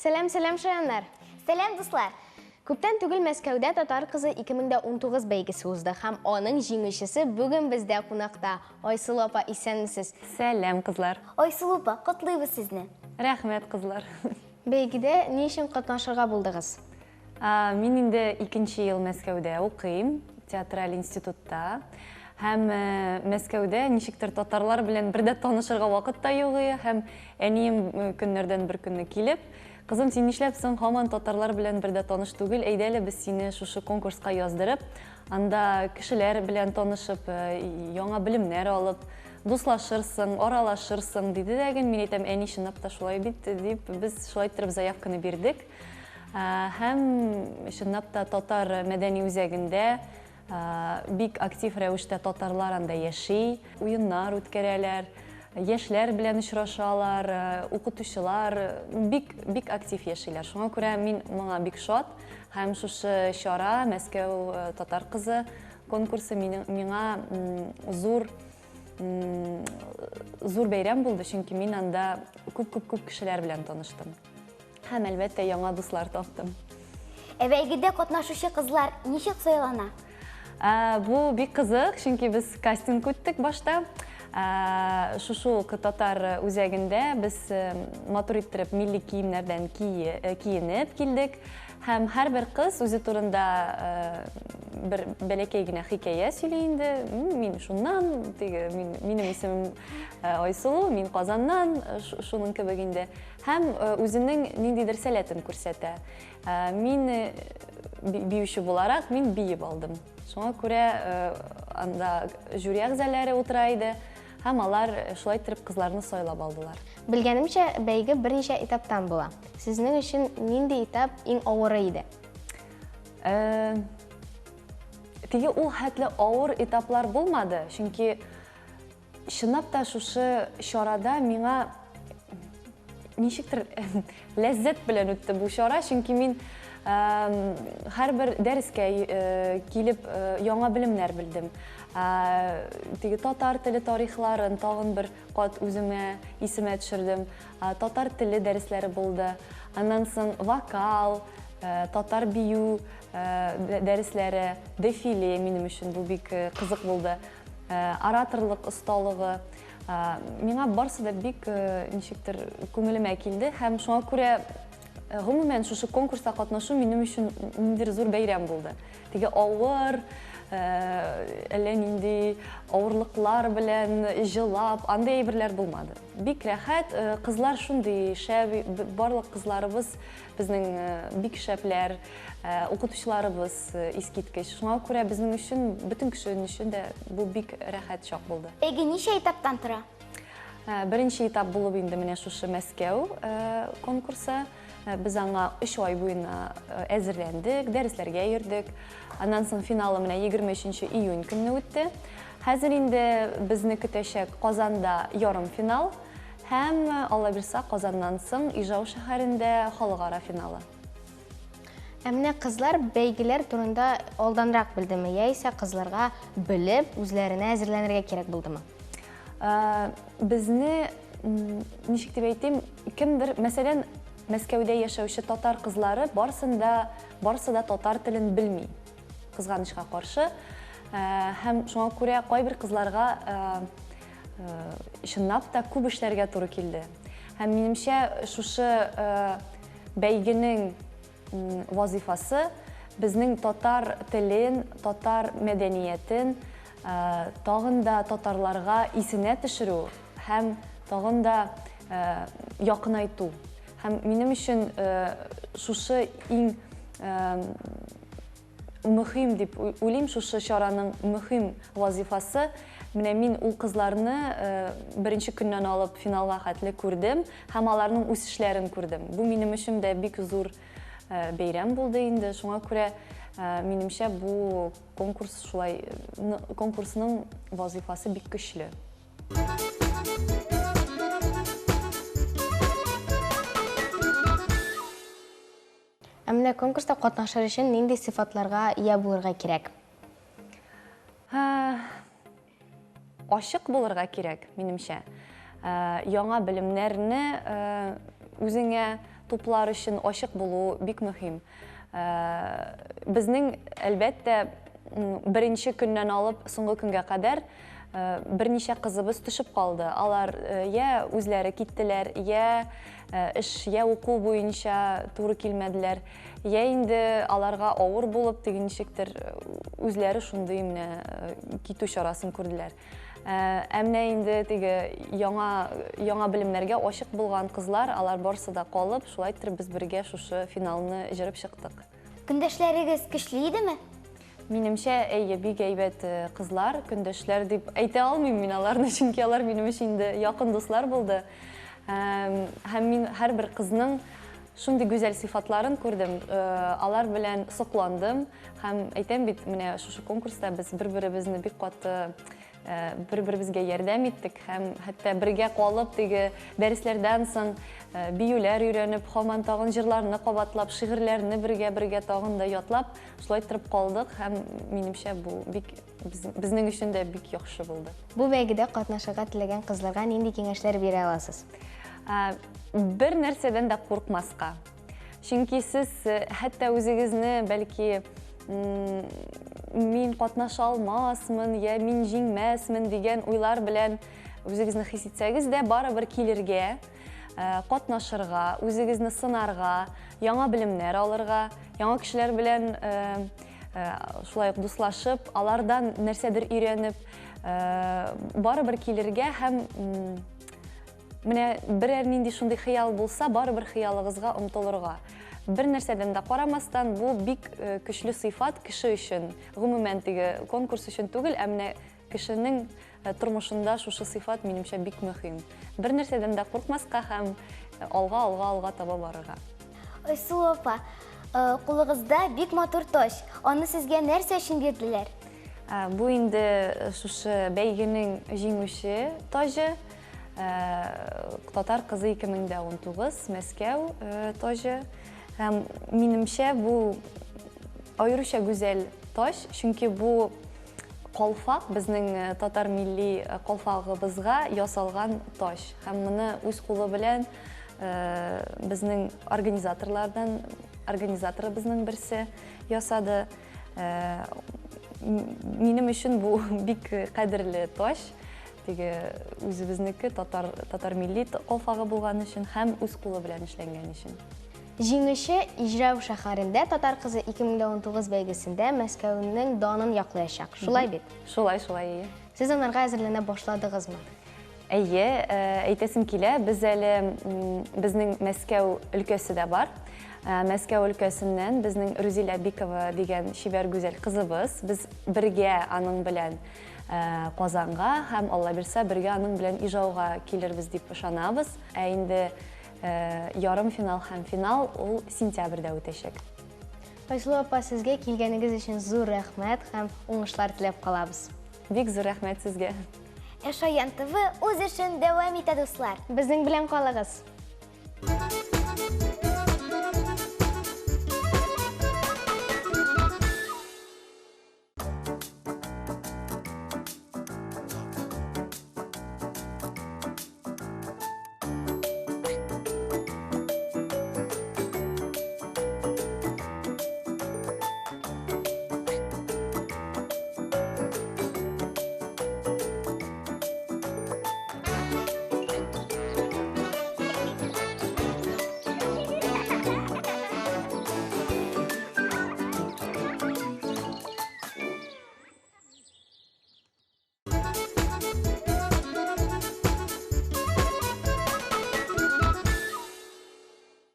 Сәлам, сәлам, шаяннар! Сәлам, дуслар! Күптән түгел Мәскәүдә Татар кызы 2019 бәйгесе узды һәм аның җиңүчесе бүген бездә кунакта. Айсылу апа, исәнмесез! Сәлам, кызлар! Айсылу апа, котлыйбыз сезне! Рәхмәт, кызлар! Бәйгедә ни өчен катнашырга булдыгыз? Мин инде икенче ел Мәскәүдә укыйм, театраль институтта. Һәм Мәскәүдә ничектер татарлар белән бер дә танышырга вакыт та юк иде. Һәм әнием көннәрдән бер көнне килеп, Кызым, син нишләп соң һаман татарлар белән бер дә таныш түгел? Әйдә әле без сине шушы конкурска яздырып, анда кешеләр белән танышып, яңа белемнәр алып, дуслашырсың, аралашырсың, диде дә ген. Мин әйтәм, әни, чынлап та шулай бит, дип, без шулай иттереп заявканы бирдек. Һәм чынлап та татар мәдәни үзәгендә бик актив рәвештә татарлар анда яши, уеннар үткәрәләр, яшьләр белән очрашалар, укытучылар бик бик актив яшиләр. Шуңа күрә мин моңа бик шат һәм шушы чара Мәскәү татар кызы конкурсы миңа зур зур бәйрәм булды, чөнки мин анда күп-күп-күп кешеләр белән таныштым. Һәм, әлбәттә, яңа дуслар таптым. Ә бәйгедә катнашучы кызлар ничек сайлана? Бу бик кызык, чөнки без кастинг үттек башта. Шушы ук татар үзәгендә без матур иттереп милли киемнәрдән киенеп килдек. Һәм һәрбер кыз үзе турында бер бәләкәй генә хикәя сөйли инде. Мин шуннан, теге, минем исемем Айсылу, мин Казаннан, шуның кебек инде. Һәм үзенең ниндидер сәләтен күрсәтә. Мин биюче буларак, мин биеп алдым. Шуңа күрә анда жюри әгъзалары утыра иде һәм алар шулай иттереп кызларны сайлап алдылар. Белгәнемчә, бәйге берничә этаптан була. Сезнең өчен нинди этап иң авыры иде? Теге ул хәтле авыр этаплар булмады, чөнки Чынлап та шушы чарада миңа ничектер ләззәт белән үтте бу чара, чөнки мин һәрбер дәрескә килеп яңа белемнәр белдем. Теге татар теле тарихларын тагын бер кат үземә исемә төшердем. Татар теле дәресләре булды. Аннан соң вокал, татар бию дәресләре, дефиле минем өчен бу бик кызык булды. Ораторлык осталыгы. Миңа барсы да бик ничектер күңелемә килде һәм шуңа күрә гомумән шушы конкурста катнашу минем өчен ниндидер зур бәйрәм булды. Теге авыр, әллә нинди авырлыклар белән җылап, андый әйберләр булмады. Бик рәхәт, кызлар шундый шәп, барлык кызларыбыз безнең бик шәпләр. Укытучыларыбыз искиткеч. Шуңа күрә безнең өчен, бөтен кеше өчен дә бу бик рәхәт чак булды. Бәйге ничә этаптан тора? Беренче этап булып инде менә шушы Мәскәү конкурсы. Без аңа 3 ай буена әзерләндек, дәресләргә йөрдек. Аннан соң финалы менә 23 июнь көнне үтте. Хәзер инде безне көтәчәк Казанда ярымфинал һәм, Алла бирса, Казаннан соң Ижау шәһәрендә халыкара финалы. Ә менә кызлар бәйгеләр турында алданрак белдеме, яисә кызларга белеп, үзләренә әзерләнергә кирәк булдымы? Безне, ничек дип әйтим, кемдер, мәсәлән, Мәскәүдә яшәүче татар кызлары барысында, барысы да татар телен белми, кызганычка каршы. Һәм шуңа күрә кайбер кызларга чынлап та күп эшләргә туры килде. Һәм минемчә, шушы Бәйгенең вазыйфасы безнең татар телен, татар мәдәниятен тагын да татарларга исенә төшерү һәм тагын да якынайту. Һәм минем өчен шушы иң Мөһим дип уйлыйм, шушы чараның мөһим вазыйфасы. Менә мин ул кызларны беренче көннән алып финалга хәтле күрдем һәм аларның үсешләрен күрдем. Бу минем өчен дә бик зур бәйрәм булды инде. Шуңа күрә, минемчә, бу конкурс шулай, конкурсның вазыйфасы бик көчле. Ә менә конкурста катнашыр өчен нинди сыйфатларга ия булырга кирәк? Ачык булырга кирәк, минемчә. Яңа белемнәрне үзеңә туплар өчен ачык булу бик мөһим. Безнең, әлбәттә, беренче көннән алып соңгы көнгә кадәр берничә кызыбыз төшеп калды. Алар я үзләре киттеләр, я эш, я уку буенча туры килмәделәр, я инде аларга авыр булып, теге ничектер үзләре шундый менә китү чарасын күрделәр. Ә менә инде теге яңа яңа белемнәргә ачык булган кызлар, алар барысы да калып, шулай иттереп без бергә шушы финалны җырып чыктык. Көндәшләрегез көчле идеме? Минемчә, әйе, бик әйбәт кызлар, көндәшләр дип әйтә алмыйм мин аларны, чөнки алар минем өчен инде якын дуслар булды. Һәм мин һәрбер кызның шундый гүзәл сыйфатларын күрдем, алар белән сокландым. Һәм әйтәм бит, менә шушы конкурста без бер-беребезне бик каты бер-беребезгә ярдәм иттек һәм хәтта бергә калып теге дәресләрдән соң биюләр өйрәнеп, һаман тагын җырларны кабатлап, шигырьләрне бергә-бергә тагын да ятлап, шулай иттереп калдык һәм минемчә бу бик безнең өчен дә бик яхшы булды. Бу бәйгедә катнашырга теләгән кызларга нинди киңәшләр бирә аласыз? Бер нәрсәдән дә куркмаска. Чөнки сез хәтта үзегезне бәлки мин катнаша алмасмын, я мин җиңмәсмен дигән уйлар белән үзегезне хис итсәгез дә, барыбер килергә, катнашырга, үзегезне сынарга, яңа белемнәр алырга, яңа кешеләр белән шулай ук дуслашып, алардан нәрсәдер өйрәнеп, барыбер килергә һәм менә берәр нинди шундый хыял булса, барыбер хыялыгызга омтылырга. Бер нәрсәдән дә карамастан, бу бик көчле сыйфат кеше өчен, гомумән теге конкурс өчен түгел, ә менә кешенең тормышында шушы сыйфат минемчә бик мөһим. Бер нәрсәдән дә куркмаска һәм алга, алга, алга таба барырга. Айсылу апа, кулыгызда бик матур таҗ. Аны сезгә нәрсә өчен бирделәр? Бу инде шушы бәйгенең җиңүче таҗы. Татар кызы 2019, Мәскәү таҗы. Һәм минемчә бу аеруча гүзәл таҗ, чөнки бу калфак безнең татар милли калфагыбызга ясалган таҗ. Һәм моны үз кулы белән безнең организаторлардан, организаторыбызның берсе ясады. Минем өчен бу бик кадерле таҗ. Теге үзебезнеке татар, татар милли калфагы булган өчен һәм үз кулы белән эшләнгән өчен. Җиңүче Ижау шәһәрендә Татар кызы 2019 бәйгесендә Мәскәүнең данын яклаячак. Шулай бит? Шулай, шулай, әйе. Сез анарга әзерләнә башладыгызмы? Әйе, әйтәсем килә, без әле безнең Мәскәү өлкәсе дә бар. Мәскәү өлкәсеннән безнең Рүзилә Бикова дигән чибәр гүзәл кызыбыз. Без бергә аның белән Казанга һәм Алла бирсә бергә аның белән Ижауга килербез дип ышанабыз. Ә инде ярым финал һәм финал ул сентябрьдә үтәчәк. Айсылу апа, сезгә килгәнегез өчен зур рәхмәт һәм уңышлар теләп калабыз. Бик зур рәхмәт сезгә. Ә Шаян ТВ үз эшен дәвам итә, дуслар. Безнең белән калыгыз.